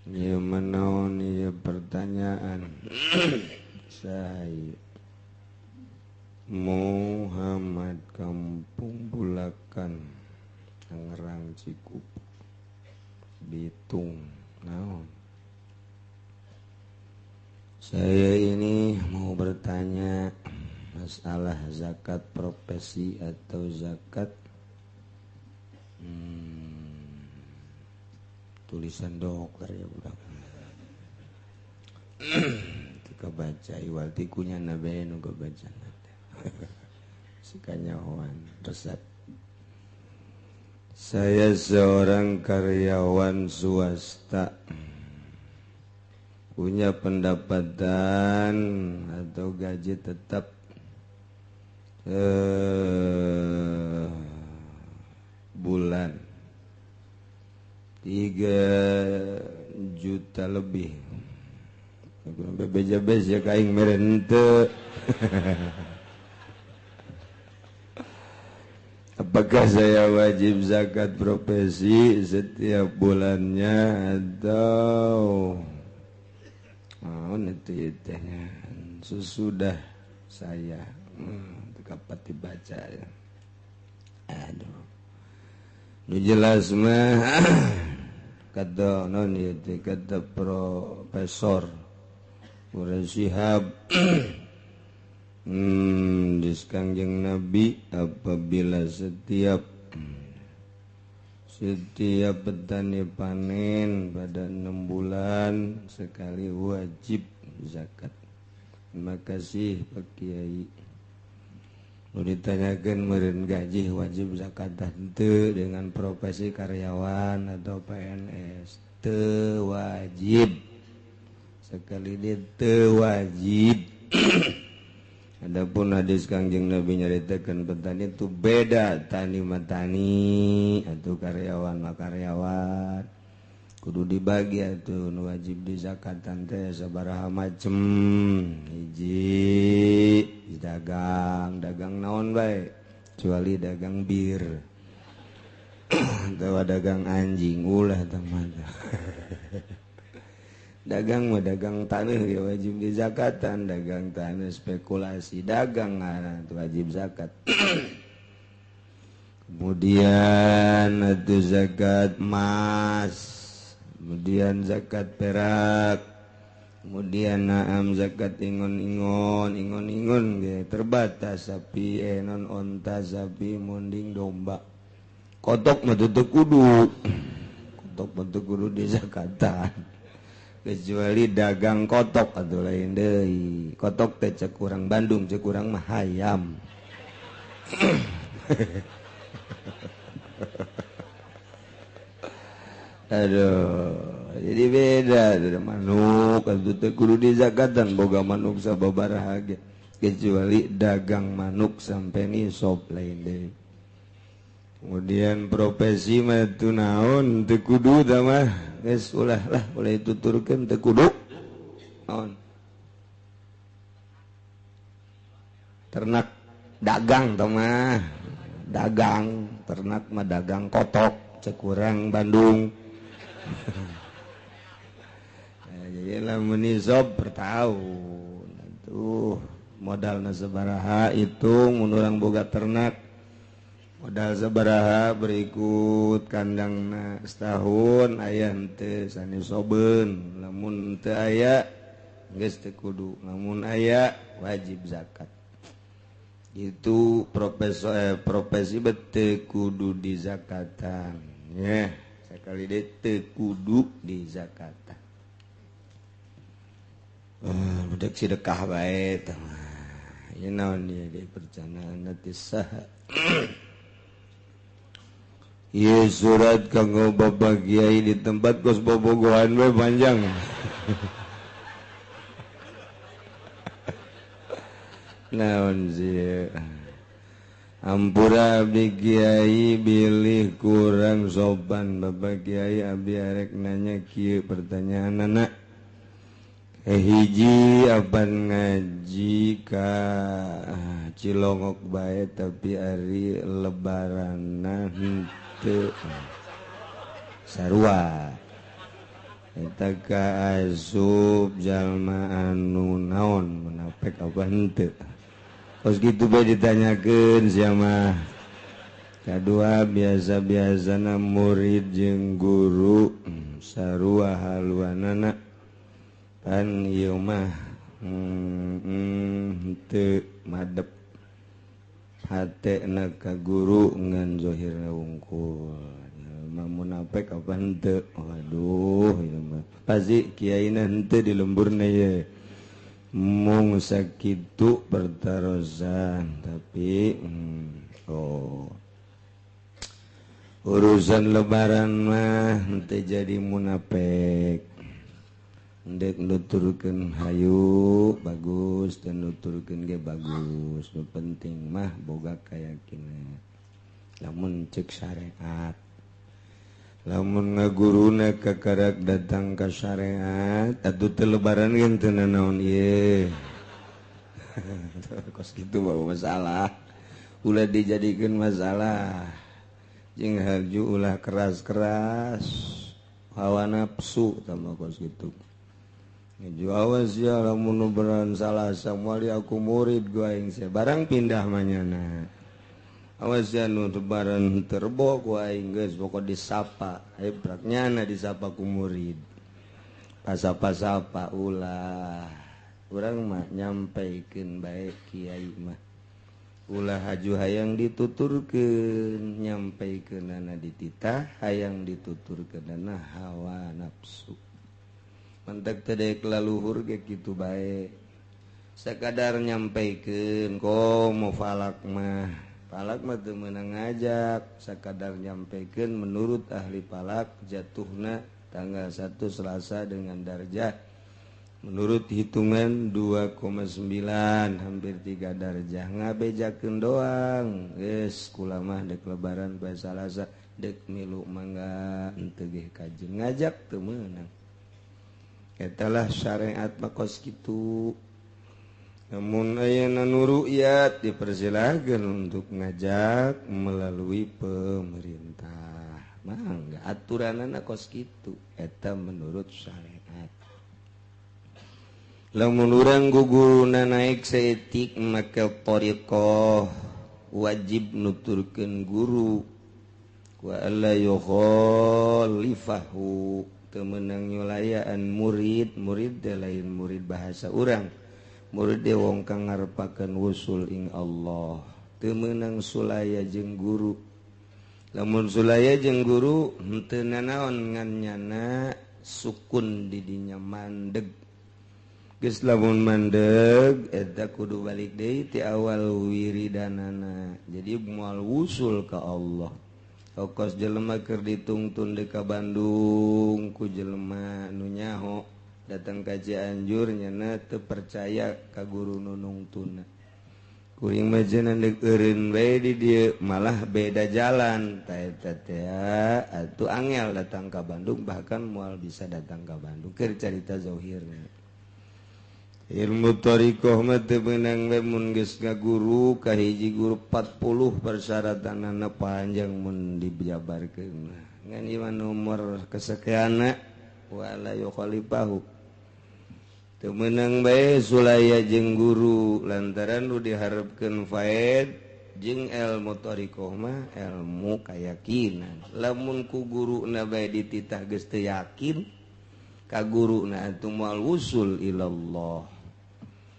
Ieu manaon ieu pertanyaan saya Muhammad Kampung Bulakan Tangerang Cikupa Bitung naon. Saya ini mau bertanya masalah zakat profesi atau zakat tulisan dokter ya budak. Itu kebaca iwal tikunya nabe nu kebaca sikanyahoan resep. Saya seorang karyawan swasta, punya pendapatan atau gaji tetap bulan 3 juta lebih. Beja-beja ya kaing merente. Apakah saya wajib zakat profesi setiap bulannya atau itu tehnya sesudah saya dapat dibaca ya. Aduh. Nu jelas mah kata non ieu teh kata Profesor Quraish Shihab di Kangjeng Nabi apabila setiap petani panen pada 6 bulan sekali wajib zakat. Terima kasih Pak Kiai. Nu ditanyakeun meureun gaji wajib zakat henteu dengan profesi karyawan atau PNS teu wajib. Sekali dia teu wajib. Adapun hadis Kangjeng Nabi nyaritakeun petani itu beda, tani mah tani atau karyawan mah karyawan. Kudu dibagi atuh nu wajib dizakatan teh sabaraha macem. Hiji dagang, dagang naon bae kecuali dagang bir. Atawa dagang anjing ulah tah mah. Dagang mah dagang tanah ya wajib dizakatan, dagang tanah spekulasi dagang itu wajib zakat. Kemudian itu zakat emas, kemudian zakat perak, kemudian naam zakat ingon-ingon, ingon-ingon ge terbatas sapi, non onta, sapi, munding, domba. Kotok mah teu kudu. Kotok mah teu kudu dizakatan. Kecuali dagang kotok atau lain deui. Kotok teh cek urang Bandung, cek urang mah hayam. Aduh, jadi beda dari manuk atuh teh kudu dizakatan boga manuk sababaraha ge. Kecuali dagang manuk sampai nisab lain deui. Kemudian profesi mah teu naon teu kudu tah mah. Geus ulah lah boleh tuturkeun teu kudu. Naon? Ternak dagang tah mah. Dagang, ternak mah dagang kotok cek urang Bandung. Jadi lamun nisab per tahun. Tuh modalna sabaraha hitung mun urang boga ternak. Modal sabaraha berikut kandangna setahun aya henteu sanisobeun, lamun teu aya geus teu kudu, lamun aya wajib zakat. Itu profesi teu kudu dizakatan ya, sakali deui teu kudu dizakatan. Budak sedekah bae tah mah. Ieu naon ieu di perjalanan teh saha. Ieu surat kanggo Bapak Kiai di tempat kos bobogohan we panjang. Naon sih? Ampura abdi Kiai bilih kurang sopan Bapak Kiai abdi arek nanya kieu pertanyaan anak. Hiji apan ngaji ka Cilongok bae tapi ari lebaranna henteu sarua. Eta kaasup jalma anu naon munafik apa henteu. Kos kitu bae ditanyakeun sia mah. Kadua biasa-biasana murid jeung guru sarua haluanana pan ieu mah henteu madep hatena ka guru ngan zahirna wungkul. Munafik apa henteu? Waduh, ieu mah pasti kiaina henteu di lemburna ye. Mung sakitu pertarosan tapi oh urusan lebaran mah henteu jadi munafik. Ndek nuturkeun hayu bagus dan nuturkeun ge bagus. Nu penting mah boga kayakinan. Lamun cek syariat, lamun ngaguruna kakarak datang ka syariat atuh teu lebaran ge teu nanaon ieu. Kos kitu mah masalah, ulah dijadikeun masalah. Jeung haju ulah keras-keras hawa nafsu tah kos kitu. Ngeju awas ya lamun lebaran salah samuali aku murid gua aing sia barang pindah manyana. Awas ya nu lebaran terbo ku aing geus pokok disapa, hebrak nyana disapa ku murid. Pasapa-sapa ulah. Urang mah nyampaikeun bae kiai mah. Ulah haju hayang dituturkeun, nyampaikeunana dititah, hayang dituturkeunana hawa nafsu. Mentek teh deuk laluhur ge kitu bae. Sakadar nyampaikeun komo falak mah. Falak mah teu meunang ngajak, sakadar nyampaikeun menurut ahli falak jatuhna tanggal 1 Selasa dengan darjah menurut hitungan 2,9 hampir 3 darjah ngabejakeun doang. Geus kula mah dek lebaran bae Salasa dek milu mangga henteu ge kajeun ngajak teu meunang. Eta lah syariat mah kos kitu. Namun ayana nu ru'yat dipersilahkan untuk ngajak melalui pemerintah. Mangga aturanana kos kitu eta menurut syariat. Lamun urang guguruna naik saeutik maka thariqah wajib nuturkeun guru wa alla yukhalifahu teu meunang nyulayaan murid, murid teh lain murid bahasa urang. Murid teh wong kang ngarepakeun wusul ing Allah. Teu meunang sulaya jeung guru. Lamun sulaya jeung guru henteu nanaon ngan nyana sukun di dinya mandeg. Geus lamun mandeg eta kudu balik deui ti awal wiridanana. Jadi moal wusul ka Allah. Okos jelema keur ditungtun deui ka Bandung ku jelema nu nyaho datang ka Cianjur nyana teu percaya ka guru nu nungtuna. Kuring mah cenah deuk eureun bae di dieu malah beda jalan ta eta teh atuh angel datang ka Bandung bahkan moal bisa datang ka Bandung keur carita zahirna. Ilmu thariqah mah teu meunang we mun geus ngaguru ka hiji guru 40 persyaratanana panjang mun dijabarkeun. Ngan ieu mah nomor kesekianna wala yukhalifahu. Teu meunang bae sulaya jeung guru lantaran nu diharepkeun faed jeung ilmu thariqah mah ilmu kayakinan. Lamun ku guruna bae dititah geus teu yakin ka guruna atuh moal wusul ilallah.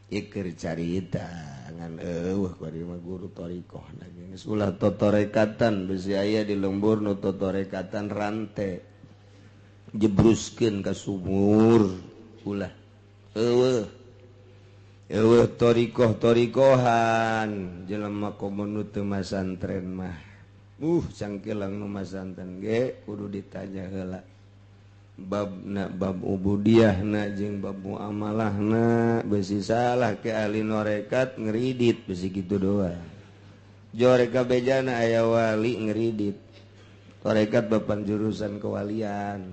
Iker carita ngan eueuh kuari mah guru thariqah geus ulah totorekatan besi aya di lembur nu totorekatan rante jebruskeun ka sumur ulah eueuh eueuh thariqah-thariqahan jelema komo nu teu masantren mah cangkelang nu masantren ge kudu ditanya heula babna bab ubudiyahna jeung bab muamalahna besi salah ke ahli norekat ngeridit besi kitu doang. Jore kabejana aya wali ngeridit. Torekat bapan jurusan kewalian.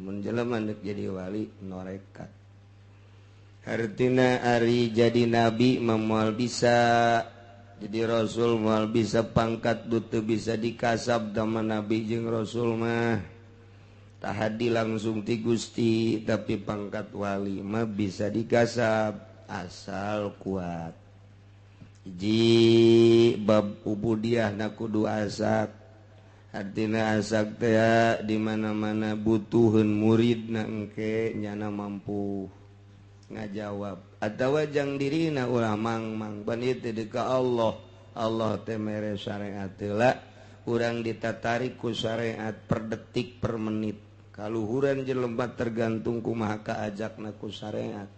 Mun jelema deuk jadi wali norekat. Hartina ari jadi nabi mah moal bisa, jadi rasul moal bisa, pangkat du teu bisa dikasab tama nabi jeung rasul mah. Tahadi langsung ti Gusti, tapi pangkat wali mah bisa digasap asal kuat. Hiji bab ubudiah na kudu asak. Artina asak teh di mana-mana butuheun murid na engke nyana mampu ngajawab. Atawa jang dirina ulah mang-mang ban ieu teh ka Allah. Allah teh mere syariat heula, urang ditatarik ku syariat per detik per menit. Kaluhuran jelema tergantung kumaha kaajakna ku syariat.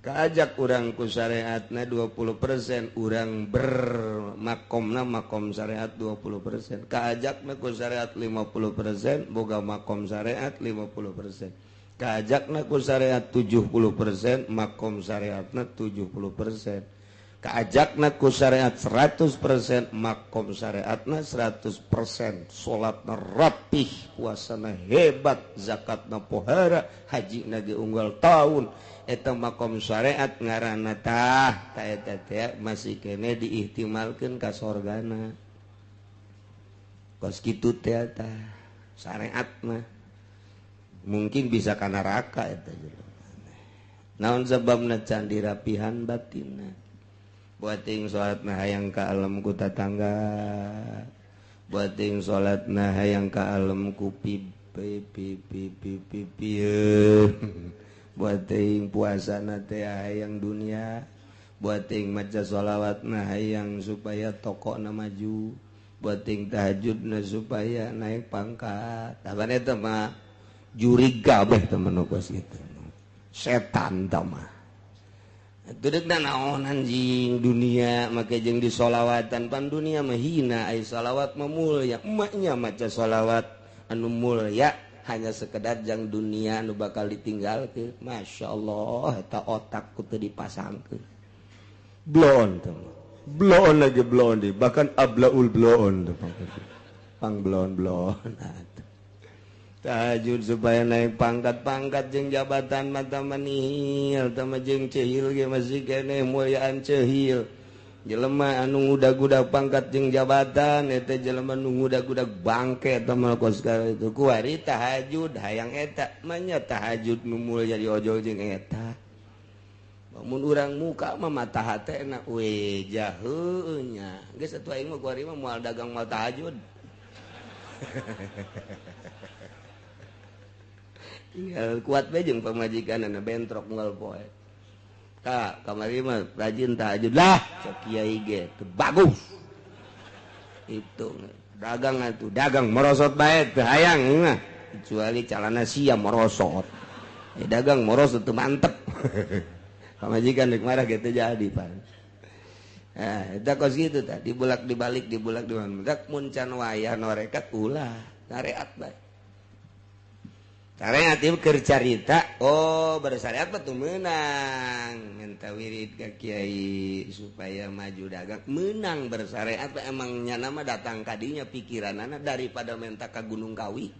Kaajak urang ku syariatna 20%, urang bermakomna makom syariat 20%. Kaajakna ku syariat 50%, boga makom syariat 50%. Kaajakna ku syariat 70%, makom syariatna 70%. Kaajakna ku syariat 100%, makom syariatna 100%. Salatna rapih, puasana hebat, zakatna pohara, hajina ge unggal taun. Eta makom syariat ngaranna tah, ta eta teh masih kene diihtimalkeun ka sorgana. Kos kitu teh tah syariat mah mungkin bisa ka neraka eta jelema. Naon sababna can dirapihan batinna? Buat ting salat na hayang ka alam ku tatangga, buat ting salat na hayang ka alam ku pi pi pi pi pi pi, buat ting puasa na teh hayang dunia, buat ting maca sholawat na hayang supaya toko na maju, buat ting tahajud na supaya naik pangkat. Taban eta mah jurig kabeh temen kos kitu, setan tah mah. Tudek naon anjing dunia make jeung disolawatan pan dunia mah hina, ai solawat mah mulia. Emaknya maca solawat anu mulia hanya sekedar jang dunia anu bakal ditinggalkeun. Masya Allah eta otak ku teu dipasangkeun. Bloon teh, bloon lagi bloon di, bahkan ablaul bloon teh pang bloon bloon. Tahajud supaya naik pangkat-pangkat jeung jabatan mata manihil tama jeung cehil ge masih keneh mulyaan cehil. Jelema anu ngudag-gudag pangkat jeung jabatan eta jelema nu ngudag-gudag bangke eta mah kos itu. Kuari tahajud hayang eta manya tahajud nu mulya diojol jeung eta. Mun urang muka mah mata hatena we jaheuh nya. Geus atuh aing mah kuari mah moal dagang moal tahajud. Tinggal kuat bae jeung pamajikanna bentrok unggal poe. Ka kamari mah rajin tahajud lah cek kiai ge teu bagus. Itu dagang atuh dagang merosot bae teu hayang mah kecuali calana sia merosot. Dagang merosot teu mantep. Pamajikan rek marah ge teu jadi pan. Eta kos kitu tah dibulak dibalik dibulak dibalik mun can wayah norekat ulah syariat bae. Syariat ieu keur carita, oh bersyariat mah teu meunang minta wirid ka kiai supaya maju dagang meunang bersyariat mah emang nyana mah datang ka dinya pikiranana daripada minta ka Gunung Kawi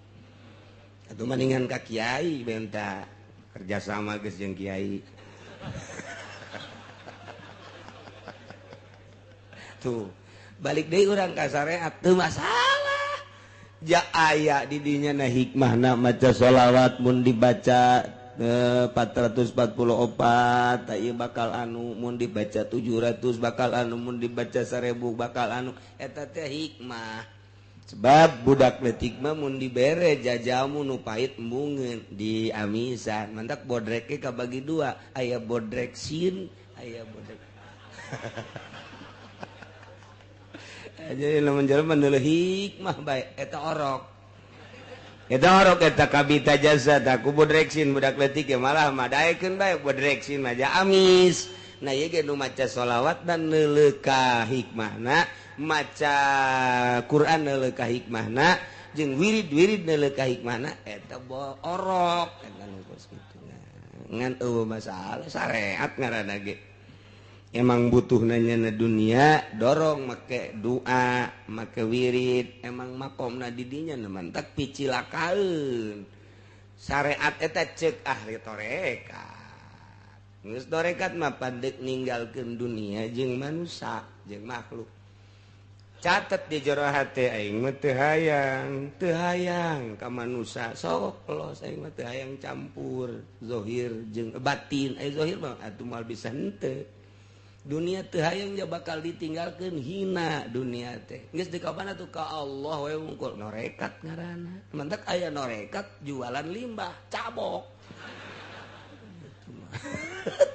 atuh mendingan ka kiai minta kerjasama geus jeung kiai. Tuh balik deui urang ka syariat teu masalah. Ja aya di dinya na hikmahna maca sholawat mun dibaca 444 ta ieu bakal anu, mun dibaca 700 bakal anu, mun dibaca 1000 bakal anu, eta teh hikmah. Sebab budak leutik mah mun dibere jajamu nu pahit embungeun di amisan mantak bodreke kabagi dua, aya bodrek sin aya bodrek. Jadi lamun jelema neuleuh hikmah bae eta orok. Eta orok eta kabita jasa tah ku bodreksin budak leutik ge malah madaekeun bae bodreksin mah ja amis. Nah ieu ge nu maca sholawat dan neuleuh ka hikmahna, maca Quran neuleuh ka hikmahna, jeung wirid-wirid neuleuh ka hikmahna eta orok eta nu kos kitu. Ngan eueuh masalah syariat ngaranna ge. Emang butuh nanya na dunia dorong make doa make wirid emang makomna didinya na mantak picilakaeun syariat eta ceuk ahli tarekat geus tarekat mah pandek ninggalkeun dunia jeung manusia jeung makhluk. Catet di jero hate aing mah teu hayang ka manusa sok los aing mah teu hayang campur zahir jeung batin. Ai zahir mah atuh moal bisa henteu. Dunia teu hayang ja bakal ditinggalkeun hina dunia teh. Geus dikabana tuh ka Allah we wungkul norekat ngaranna. Mantak aya norekat jualan limbah cabok.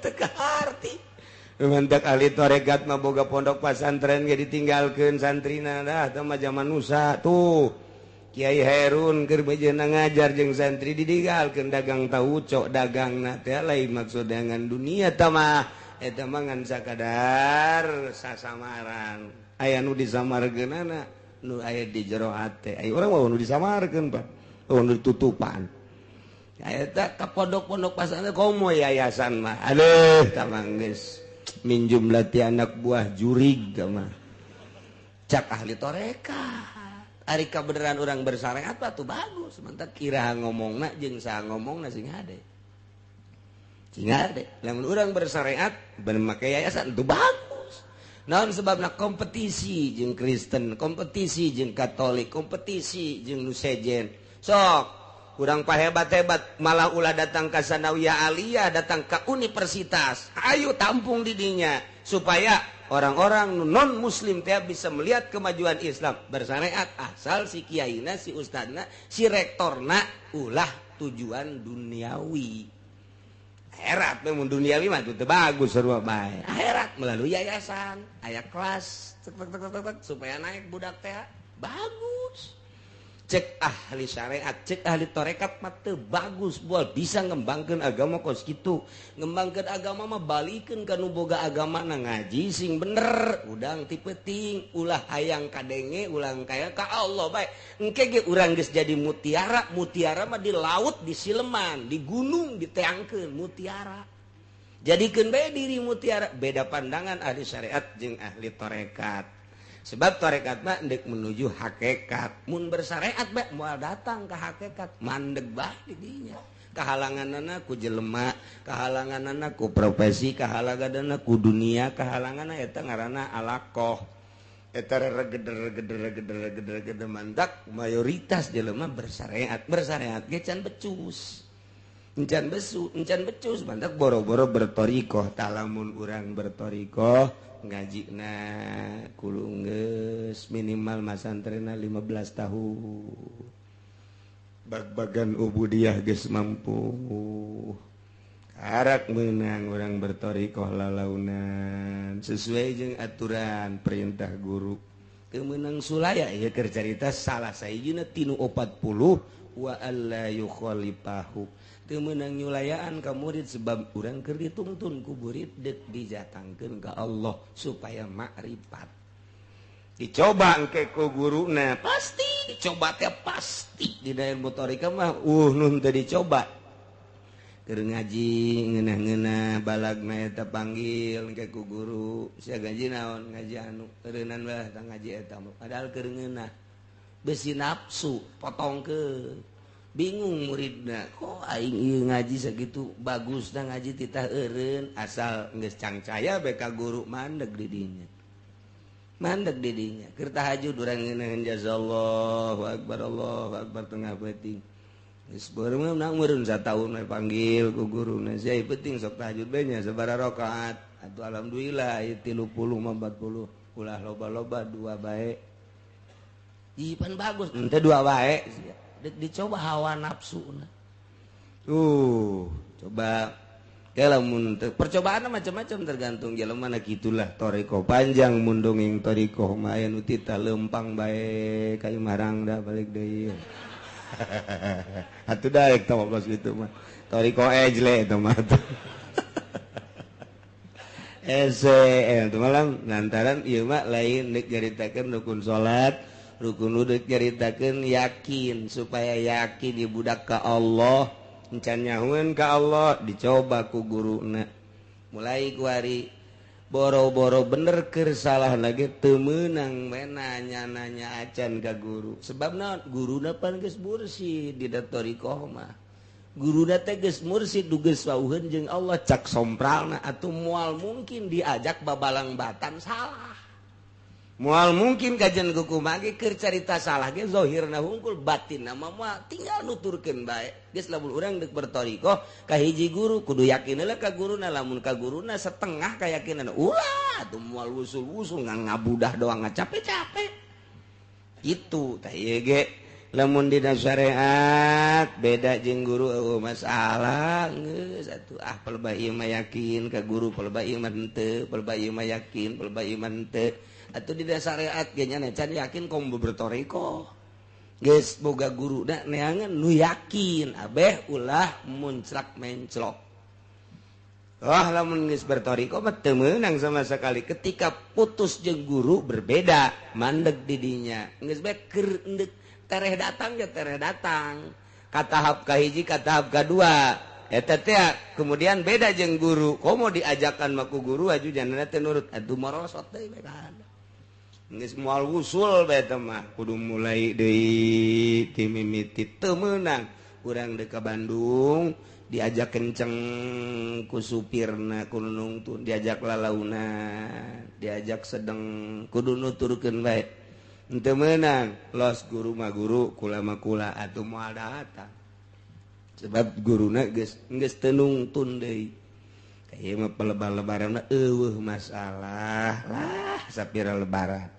Teu kaharti. Mantak ahli torekat mah boga pondok pasantren ge ditinggalkeun santrina dah teh mah zaman nusa tuh. Kiai Herun keur bejeuna ngajar jeung santri ditinggalkeun dagang tauco dagangna teh lain maksud dengan dunia teh mah eta mah ngan sakadar sasamaran. Aya nu disamarkeunana nu aya di jero hate. Aya urang mah nu disamarkeun Pak. Oh nu ditutupan. Eta ka pondok-pondok pasantren komo yayasan mah. Aduh tah mah geus minjum latih anak buah jurig mah cak ahli torekat. Ari kabeneran urang bersyariat mah tuh bagus, mantap kira ngomongna jeung saha ngomongna sing hade. Sing hade. Lamun urang bersyariat bener make yayasan tuh bagus. Naon sebabna kompetisi jeung Kristen, kompetisi jeung Katolik, kompetisi jeung nu sejen. Sok kurang pahebat-hebat malah ulah datang ke sanawiyah aliyah, datang ke universitas. Ayo tampung didinya supaya orang-orang non muslim teh bisa melihat kemajuan Islam bersyariat asal si kiaina, si ustadna, si rektorna ulah tujuan duniawi. Akhirat mun duniawi mah teu bagus sarua bae. Akhirat melalui yayasan, aya kelas tek tek tek tek supaya naik budak teh bagus. Cek ahli syariat, cek ahli torekat mah teu bagus bual bisa ngembangkeun agama kos kitu. Ngembangkeun agama mah balikeun ka nu boga agama na ngaji sing bener, udang ti peuting, ulah hayang kadenge, ulah kaya ka Allah bae. Engke ge urang geus jadi mutiara, mutiara mah di laut, di sileman, di gunung diteangkeun mutiara. Jadikeun bae diri mutiara, beda pandangan ahli syariat jeung ahli torekat. Sebab tarekat mah ndek menuju hakikat. Mun bersyariat bae moal datang ke hakikat, mandeg bae di dinya. Kahalanganana ku jelema, kahalanganana ku profesi, kahalanganana ku dunia, kahalanganana eta ngaranna alaqoh. Eta regeder-regeder-regeder-regeder mantak mayoritas jelema bersyariat, bersyariat ge can becus. Encan besu, encan becus mantak boro-boro bertorikoh. Talamun urang bertorikoh ngajina kudu geus minimal masantrena 15 tahun. Bag-bagan ubudiah geus mampu. Karak meunang urang bertorikoh lalaunan sesuai jeung aturan perintah guru. Teu meunang sulaya ieu keur carita salah sahijina tinu 40 wa alla yukhalifahu. Teu meunang nyulayaan ka murid sebab urang keur dituntun ku murid deuk dijatangkeun ka Allah supaya makrifat. Dicoba engke ku guruna pasti dicoba teh pasti di daerah motorika mah nun teu dicoba. Keur ngaji ngeunah-ngeunah balagna eta panggil engke ku guru, sia gaji naon ngaji anu eureunnan lah tah ngaji eta padahal keur ngeunah. Besi nafsu potongkeun. Bingung muridna, kok aing ieu ngaji sakitu bagusna ngaji titah eureun asal geus cangcaya bae ka guru mandeg di dinya. Mandeg di dinya. Keur tahajud urang ngeunaheun jazallahu akbar Allahu akbar tengah peuting. Geus beureum mah meureun sataun we panggil ku guruna, sia peuting sok tahajud bae nya sabaraha rakaat. Atuh alhamdulillah ieu 30 mah 40 ulah loba-loba dua bae. Ih pan bagus, henteu dua bae sia. Dicoba hawa nafsu tuh coba lamun percobaan macam-macam tergantung jelema na gitulah toriko panjang mun dongeng toriko mah aya nu titah lempang bae ka imarang da balik deui. Atuh daek tah kos kitu mah toriko ejle eta mah. Ese eta malam lantaran ieu mah lain deuk nyaritakeun rukun salat, rukun uduk nyaritakeun yakin supaya yakin di budak ka Allah, encan nyahueun ka Allah dicoba ku guruna. Mulai kuari boro-boro bener keur salah lagi teu meunang we nanya-nanya acan ka guru. Sebab naon? Guruna pan geus mursid di torikoh mah. Guruna teh geus mursid geus wauheun jeung Allah cak sompralna atuh moal mungkin diajak babalang batan salah. Moal mungkin kajian kumaha ge keur carita salah ge zahirna hungkul batinna mah moal tinggal nuturkeun bae. Geus lamun urang deuk berthoriqoh ka hiji guru kudu yakin heula ka guruna, lamun ka guruna setengah kayakinan ulah atuh moal wusul-wusul ngabudah doang ngacape-cape. Itu tah ieu ge lamun dina syariat beda jeung guru eueuh masalah geus atuh ah pelebah ieu mah yakin ka guru, pelebah ieu mah henteu, pelebah ieu mah yakin, pelebah ieu mah henteu. Atuh dina syariat ge nya can yakin komo berthoriqoh. Geus boga guru da neangan nu yakin abeh ulah munclak menclok. Wah lamun geus berthoriqoh mah teu meunang sama sekali. Ketika putus jeung guru berbeda mandeg di dinya. Geus bae keur endek tereh datang ya tereh datang. Ka tahap kahiji ka tahap kadua. Eta teh kemudian beda jeung guru. Komo diajakan mah ku guru aju janana teu nurut atuh morosot deui bae kan. Geus moal wusul bae teh mah kudu mulai deui ti mimiti teu meunang. Urang deuk ka Bandung diajak kenceng ku supirna ku nungtun, diajak lalaunan, diajak sedeng kudu nuturkeun bae. Henteu meunang los guru mah guru kula mah kula atuh moal datang. Sebab guruna geus geus teu nungtun deui. Ieu mah pelebar-lebaran eueuh masalah lah sapira lebaran.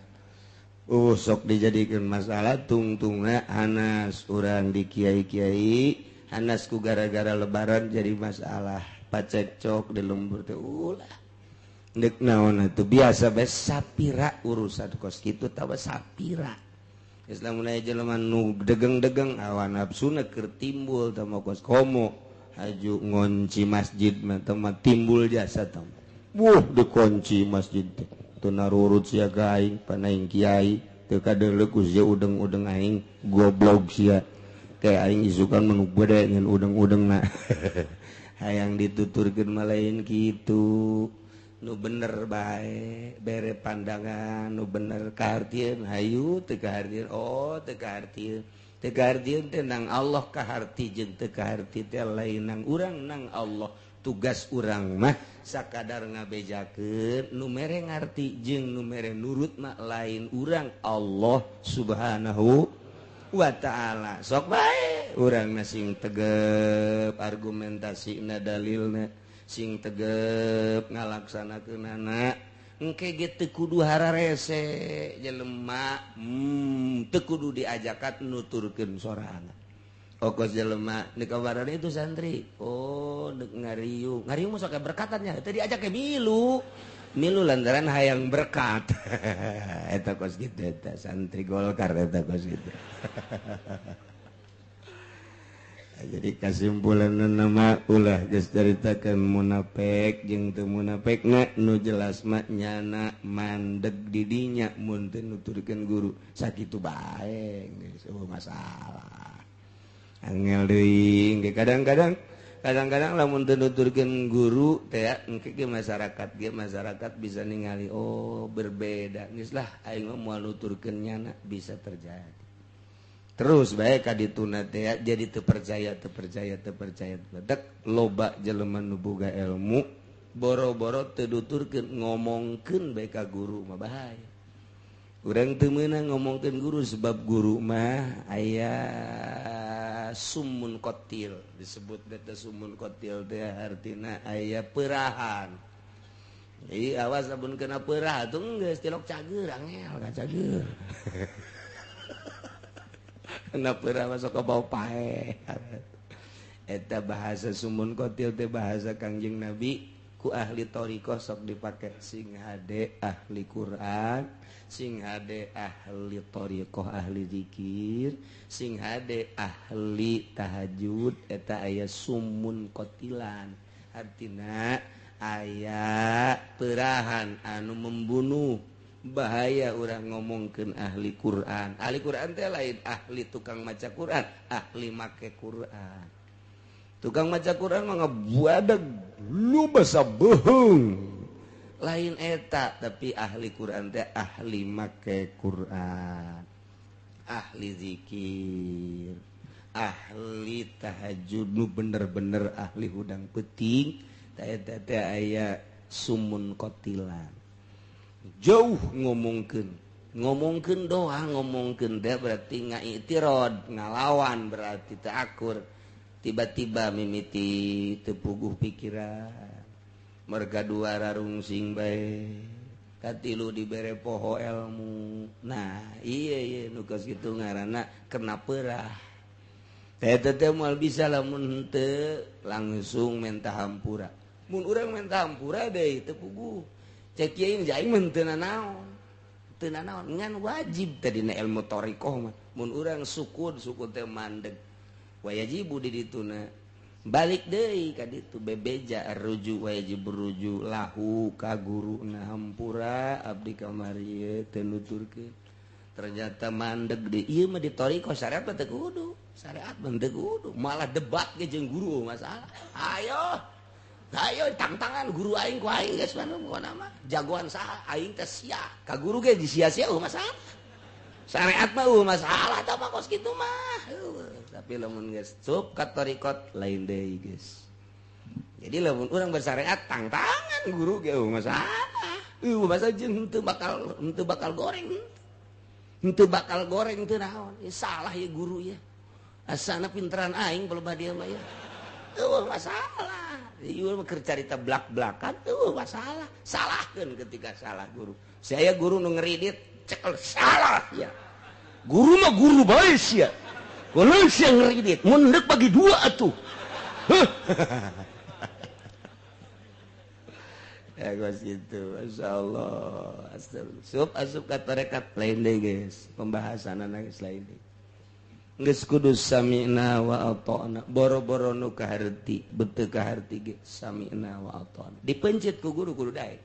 Sok dijadikan masalah tungtungna hanas urang di kiai-kiai hanas ku gara-gara lebaran jadi masalah pacekcok di lembur teh ulah deuk naon atuh biasa bae sapira urusan kos kitu tawa sapira. Geus lamun aya jelema nu degeng-degeng hawa nafsuna keur timbul teh mah kos komo haju ngonci masjid mah teh mah timbul jasa teh. Wuh dikunci masjid teh. Teu narurut sia ka aing panaing kiai teu kadeuleu ku sia udeng-udeng aing goblok sia. Kayak aing isukan menu gede ngan udeng-udengna. Hayang dituturkeun mah lain kitu. Nu bener bae bere pandangan nu bener kahartieun hayu teu kahartieun oh teu kahartieun. Teu kahartieun teh nang Allah kaharti jeung teu kaharti teh lain nang urang nang Allah. Tugas urang mah sakadar ngabejakeun nu mere ngarti jeung nu mere nurut mah lain urang Allah Subhanahu wa ta'ala. Sok bae urang mah sing tegep argumentasina dalilna sing tegep ngalaksanakeunana engke ge teu kudu hararese jelema teu kudu diajakan nuturkeun sorangan. Okos jelema di kabaran itu santri oh dek ngariung ngariung mah sok berkatannya teu diajak ke milu milu lantaran hayang berkat. Eta kos kitu eta santri Golkar eta kos kitu. Jadi kasimpulan nama ulah geus caritakeun munafik jeung teu munafik nu jelas mah nyana mandeg di dinya mun teu nuturkeun guru sakitu bae geus eueuh masalah. Angel deui kadang-kadang kadang-kadang lamun teu nuturkeun guru teh engke ge masyarakat bisa ningali oh berbeda geus lah aing mah moal nuturkeun nyana bisa terjadi. Terus bae ka dituna teh jadi teu percaya teu percaya teu percaya dek loba jelema nu boga ilmu boro-boro teu nuturkeun ngomongkeun bae ka guru mah bahaya. Urang teu meunang ngomongkeun guru sebab guru mah aya sumun kotil disebut eta sumun kotil teh artina aya perahan. Jadi awas lamun kena perah atuh geus tilok cager angel ka cager. Kena perah masuk ke bau pae. Eta bahasa sumun kotil teh bahasa Kangjeng Nabi ku ahli thoriqoh sok dipake sing hade ahli Quran, sing hade ahli thoriqoh ahli zikir, sing hade ahli tahajud eta aya sumun kotilan. Artina aya perahan anu membunuh. Bahaya urang ngomongkeun ahli Quran. Ahli Quran teh lain ahli tukang maca Quran, ahli make Quran. Tukang maca Quran mah ngabuadeg lu basa beuheung. Lain eta, tapi ahli Quran teh ahli make Quran, ahli zikir, ahli tahajud nu bener-bener ahli hudang peuting tah eta teh aya sumun kotilan. Jauh ngomongkeun Ngomongkeun doa, ngomongkeun teh berarti ngaitirod, ngalawan, berarti teu akur. Tiba-tiba mimiti teu puguh pikiran, merga dua rarungsing bae, katilu dibere poho ilmu. Nah, iya iya nu kos kitu ngaranna kena peurah. Teh teh moal bisa lamun henteu langsung menta hampura. Mun urang menta hampura deui teu puguh. Cek kiai aing mah teu nanaon. Teu nanaon ngan wajib teh dina ilmu thariqah mah. Mun urang sukun, sukun teh mandeg. Wajibu di dituna balik deui ka ditu bebeja ruju wajib ruju lahu ka guruna, hampura abdi kamari ieu teu nuturkeun. Ternyata mandeg deui ieu mah di thariqah syariat mah teu kudu, syariat mah teu kudu, malah debat ge jeung guru masalah. Ayo ayo tangtangan guru aing ku aing geus mah pokona mah jagoan saha aing teh sia ka guru ge disia-sia eueuh masalah. Syariat mah eueuh masalah tah mah kos kitu mah. Tapi lamun geus cup ka thariqat lain deui geus. Jadi lamun urang bersyariat tangtangan guru ge eueuh masalah. Eueuh masalah jeung henteu bakal goreng. Henteu bakal goreng teu naon. Ya, salah ya guru ya. Asana pinteran aing pelebah dia mah ya. Eueuh masalah. Ieu mah keur carita blak-blakan eueuh masalah. Salahkeun ketika salah guru. Saya guru nu ngeridit cekel salah ya. Guru mah guru bae sia. Kulo sia ngeridit mun deuk bagi dua atuh. Huh. Ya guys gitu, Masya Allah. Asup asup ka tarekat lain deui guys. Pembahasan geus lain deui. Geus kudu sami'na wa ata'na. Boro-boro nu kaharti, beuteung kaharti ge sami'na wa ata'na. Dipencit ku guru kudu daek.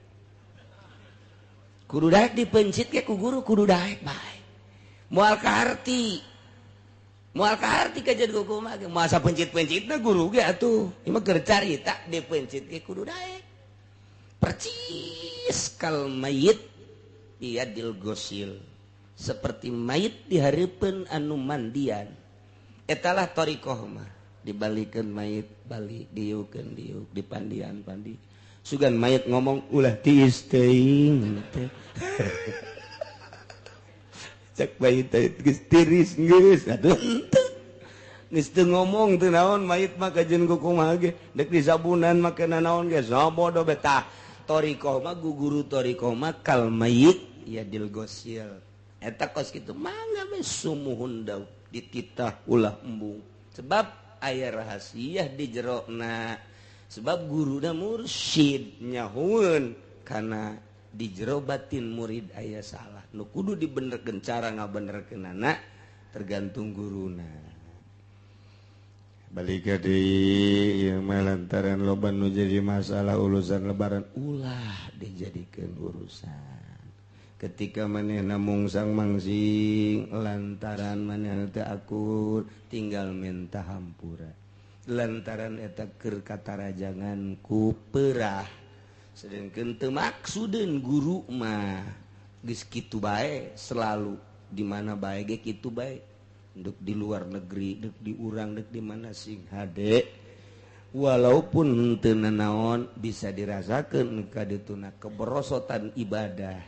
Kudu daek dipencit ge ku guru kudu daek bae. Moal kaharti. Moal kaharti kajian ku kumaha ge. Masa pencit-pencitna guru ge atuh. Ieu mah keur carita dipencit ge kudu daek. Percis kal mayit biyadil gosil, seperti mayit dihareupeun anu mandian. Etalah thariqah mah, dibalikeun mayit balik, diukeun diuk, dipandian pandi. Sugan mayit ngomong ulah tiis teuing teh. Cek mayit teh geus tiris geus atuh henteu. Geus teu ngomong teu naon mayit mah kajeun ku kumaha ge, dek disabunan make nanaon ge sabodo betah. Thariqah mah guguru thariqah mah kal mayit yadil gosil. Eta kos kitu mangga we sumuhun daun dititah ulah embung. Sebab aya rahasia di jerona. Sebab guruna mursyid nyahueun kana di jero batin murid aya salah. Nu kudu dibenerkeun cara ngabenerkeunana tergantung guruna. Balik deui ieu mah lantaran loba nu jadi masalah urusan lebaran ulah dijadikeun urusan. Ketika manehna mungsang mangsing lantaran manehna teu akur tinggal minta hampura. Lantaran eta keur katarajangan ku peurah. Sedengkeun teu maksudeun guru mah geus kitu bae selalu di mana bae ge kitu bae. Dek di luar negeri, dek di urang, dek di mana sing hade. Walaupun teu nanaon bisa dirasakeun ka dituna keberosotan ibadah.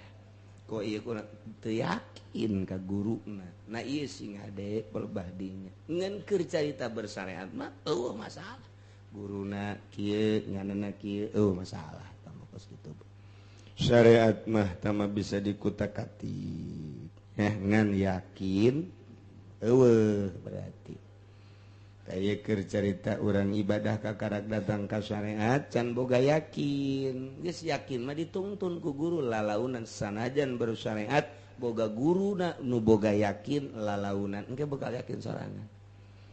Kok ieu kurang teu yakin ka guruna. Nah ieu sing hade pelebah dinya. Ngan keur carita bersyariat mah eueuh masalah. Guruna kieu nganana kieu eueuh masalah tah kos kitu. Syariat mah tama bisa dikutak-atik. Ngan yakin eueuh berarti. Kayak keur carita urang ibadah kakarak datang ka syariat can boga yakin. Geus yakin mah ditungtun ku guru lalaunan sanajan bersyariat boga guruna nu boga yakin lalaunan engke bakal yakin sorangan.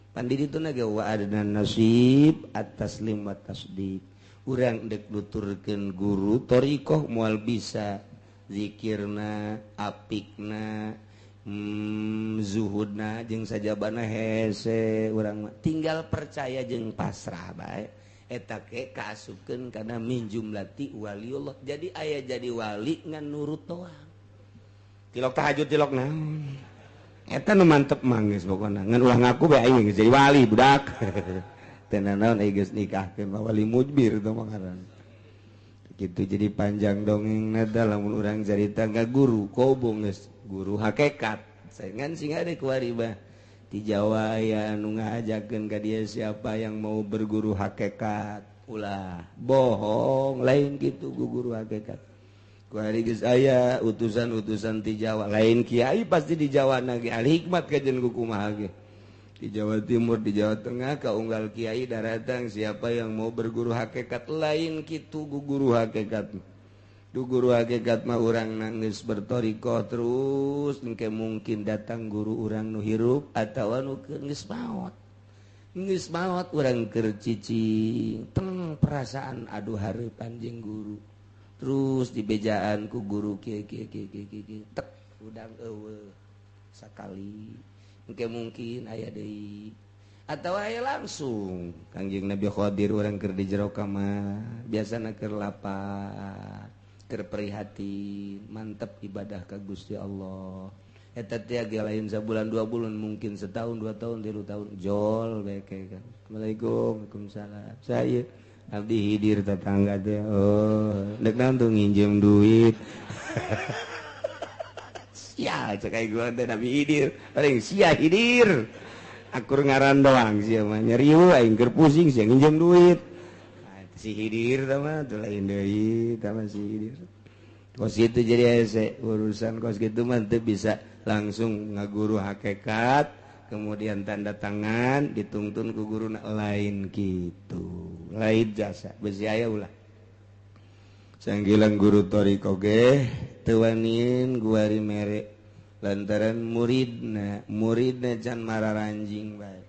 Pan di dituna ge wa adna nasib at-taslim wa tasdiq. Urang deuk nuturkeun guru thariqah moal bisa zikirna, apikna, zuhudna jeung sajabana hese urang mah tinggal percaya jeung pasrah bae. Eta ke kaasupkeun kana min jumlati waliullah. Jadi aya jadi wali ngan nurut doang. Tilok tahajud tilok naon. Eta nu mantep mah geus pokona. Ngan ulah ngaku bae aing geus jadi wali budak. Teu nanaon aing geus nikahkeun mah wali mujbir teh mah ngaran. Gitu jadi panjang dongeng nada lamun urang carita ka guru kobong geus guru hakikat. Saingan sing ada kuari bah. Di Jawa aya anu ngajakeun ka dia siapa yang mau berguru hakikat. Ulah bohong lain gitu guru hakikat. Kuari geus aya utusan-utusan ti Jawa lain kiai pasti di Jawa na ge ahli hikmat kajen ku kumaha ge. Di Jawa Timur, di Jawa Tengah kaunggal kiai daratang siapa yang mau berguru hakikat lain kitu guru hakikat. Du guru hakikat mah urang nangis bertorikoh terus engke mungkin datang guru urang nu hirup atawa nu geus maot. Geus maot urang keur cicing teng perasaan aduh hareupan jeung guru. Terus dibejaan ku guru kieu kieu kieu kieu kieu tek udang eueuh sakali. Engke mungkin aya deui atawa aya langsung Kangjeng Nabi Khadir urang keur di jero kamar biasana keur lapar keur prihatin mantep ibadah ka Gusti Allah eta teh ge lain sabulan 2 bulan mungkin setahun 2 tahun 3 tahun jol bae kan. Assalamualaikum. Waalaikumsalam. Saya abdi hidir tetangga teh oh dek naon tuh nginjem duit. Sia cek aing gua teh Nabi Hidir paling sia Hidir akur ngaran doang sia mah nyeriu aing keur pusing sia nginjem duit si Hidir tah mah teu lain deui tah mah si Hidir kos kitu jadi hese urusan kos kitu mah teu bisa langsung ngaguru hakikat kemudian tanda tangan dituntun ku guru lain kitu lain jasa besi aya ulah sanggilang guru thoriqoh ge teu wanin guari mere lantaran muridna muridna can mararanjing bae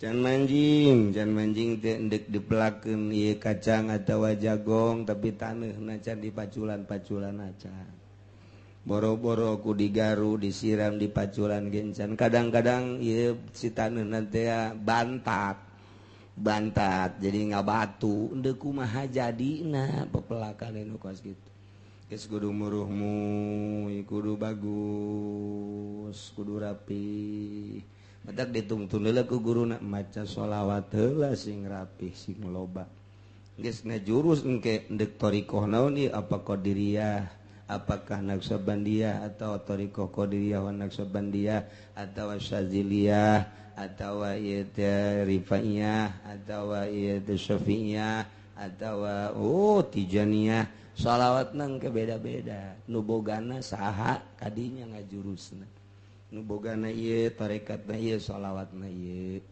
can manjing teh endek dipelakeun ieu kacang atawa jagong tapi taneuhna can dipaculan-paculan acan boro-boro ku digaru disiram dipaculan gencan kadang-kadang ieu si taneuhna teh bantat jadi ngabatu endek kumaha jadina pepelakan anu kos kitu geus kudu muruhmu kudu bagus kudu rapi badak ditungtun heula ku guruna maca sholawat heula sing rapih sing loba geus ngajurus engke endek thoriqoh naon ieu apa qadiriyah apakah naqsabandiyah atau thoriqoh qadiriyah wa naqsabandiyah atau syaziliyah atau ieu teh rifaiyah atau ieu teh syafi'iyah atau oh tijaniyah shalawat nang ke beda-beda nu bogana saha kadinya ngajurusna nu bogana ieu tarekatna ieu shalawatna ieu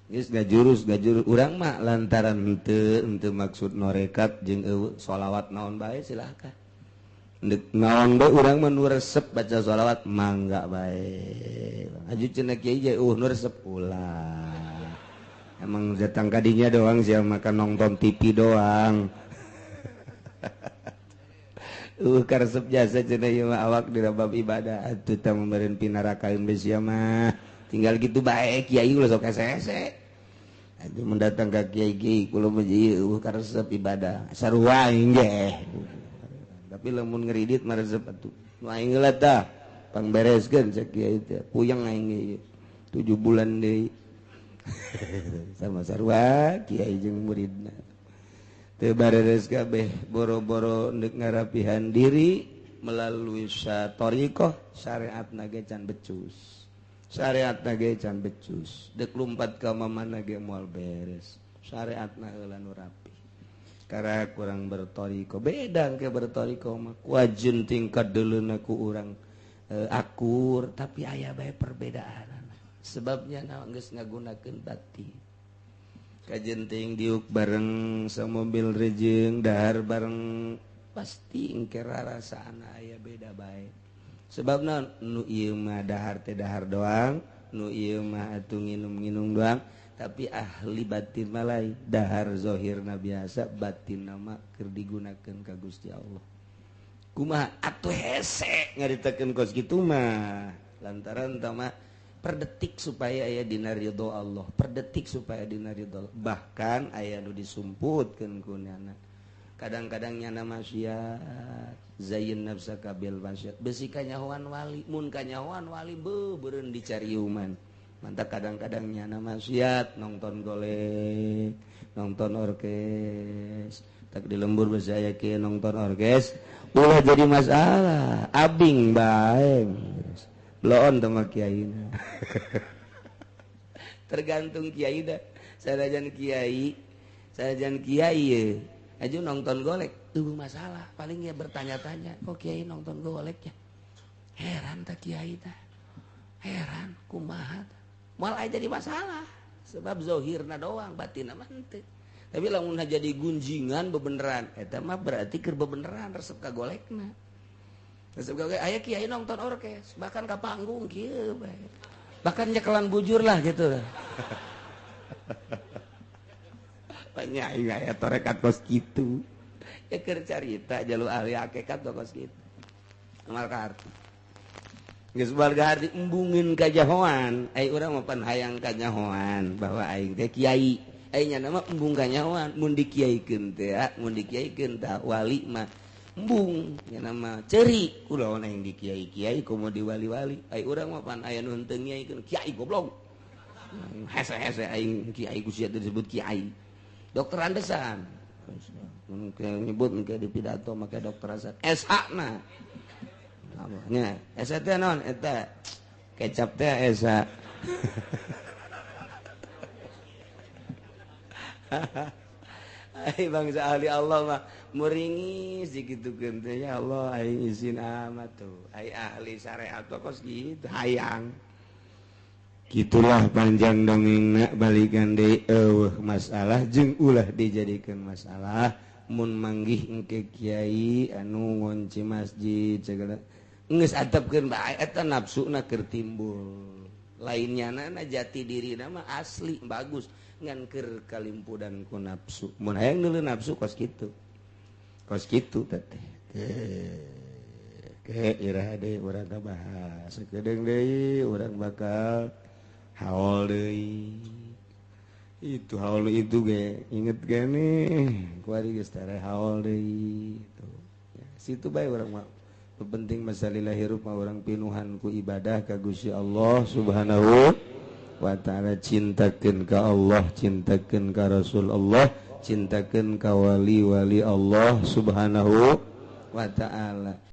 geus ngajurus urang mah lantaran henteu maksud norekat jeung eueuh shalawat naon bae silakan ndek naon bae urang mah nu resep baca shalawat mangga bae aju cenah kiai ge nu resep ulah emang datang kadinya doang sia makan nonton TV doang. Karesep jasa cenah ieu mah awak di bab ibadah atuh tah meureun pinarakaeun bae sia mah tinggal gitu bae kiai ulah sok hese-hese atuh mendatang ka kiai ge kula mah ieu karesep ibadah sarua aing ge tapi lamun ngeridit mah resep atuh nu aing heula tah pangbereskeun cek kiai teh puyeng aing ge 7 bulan deui sama sarua kiai jeung muridna teu bareres kabeh boro-boro ndek ngarapihan diri melalui thoriqoh syariatna ge can becus syariatna ge can becus dek lumpat ka mamana ge moal beres syariatna heula nu rapi karena kurang berthoriqoh beda ke berthoriqoh mah wajin tingkat deuleuna ku urang akur tapi aya bae perbedaan sebabnya naon geus ngagunakeun batin kajenting diuk bareng samobil rejeng dahar bareng pasti engke rarasaan aya beda bae sebabna nu ieu mah dahar teh dahar doang nu ieu mah atuh nginum-nginum doang tapi ahli batin mah lain dahar zahirna biasa batinna mah keur digunakeun ka Gusti Allah kumaha atuh hese ngaritakeun kos kitu mah lantaran tah mah per detik supaya aya dina ridho Allah per detik supaya dina ridho Allah. Bahkan aya nu disumputkeun ku nyana kadang-kadang nyana maksiat zayin nafsaka bil maksiat besi kanyahoan wali mun kanyahoan wali beuh beureun dicariuman Mantap kadang-kadang nyana maksiat nonton golek, nonton orkes. Tak di lembur bisa aya kieu nonton orkes, ulah jadi masalah. Abing bae. Bloon teh mah kiaina. Tergantung kiai dah. Sanajan kiai ye. Aja nonton golek, eueuh masalah. Paling ya bertanya-tanya, kok kiai nonton golek ya? Heran tak kiai tah. Heran kumaha tah. Moal aya jadi masalah. Sebab zohirna doang, batinna mah henteu. Tapi lamun jadi gunjingan bebeneran, eta mah berarti keur bebeneran resep ka golekna. Resep ka golek, aya kiai nonton orkes, bahkan ka panggung kieu bae. Bahkan nyekelan bujur lah gitu. Banyak aya torekat kos kitu. Ya keur carita jalu ahli hakikat kos kitu. Amal ka arti. Geus warga arti embungin kajahoan, ai urang mah pan hayang kanyahoan bahwa aing teh kiai. Ai nya mah embung kanyahoan, mun dikiaikeun teh, mun dikiaikeun tah wali mah embung nya mah ceuri. Kulaon aing dikiai-kiai komo diwali-wali. Ai urang mah pan aya nu henteu ngiaikeun kiai goblok. Hese-hese aing kiai ku sia disebut kiai. Dokter Andesan. Mun nyebut engke di pidato make dokter Andesan. SH na. Nya, esa teh naon eta? Kecap teh esa. Ai bangsa ahli Allah mah muringis dikitukeun teh ya Allah aing izin amat tuh. Ai ahli syariat kos kitu hayang. Gitulah panjang dongengna balikan deui eueuh masalah jeung ulah dijadikeun masalah mun manggih engke kiai anu ngonci masjid segala geus atepkeun bae eta nafsuna keur timbul. Lainnya nana jati dirina mah asli bagus ngan keur kalimpudan ku nafsu. Mun hayang neuleuh nafsu kos kitu. Kos kitu teh. Ke iraha deui urang kabahas. Sakedeung deui urang bakal haul deui. Itu haul itu ge inget gini kuari geus tare haul deui tuh. Ya, situ bae urang mah. Penting masalah hirup mah urang pinuhan ku ibadah ka Gusti Allah Subhanahu wa ta'ala, cintakeun ka Allah, cintakeun ka Rasul Allah, cintakeun ka wali-wali Allah Subhanahu wa ta'ala.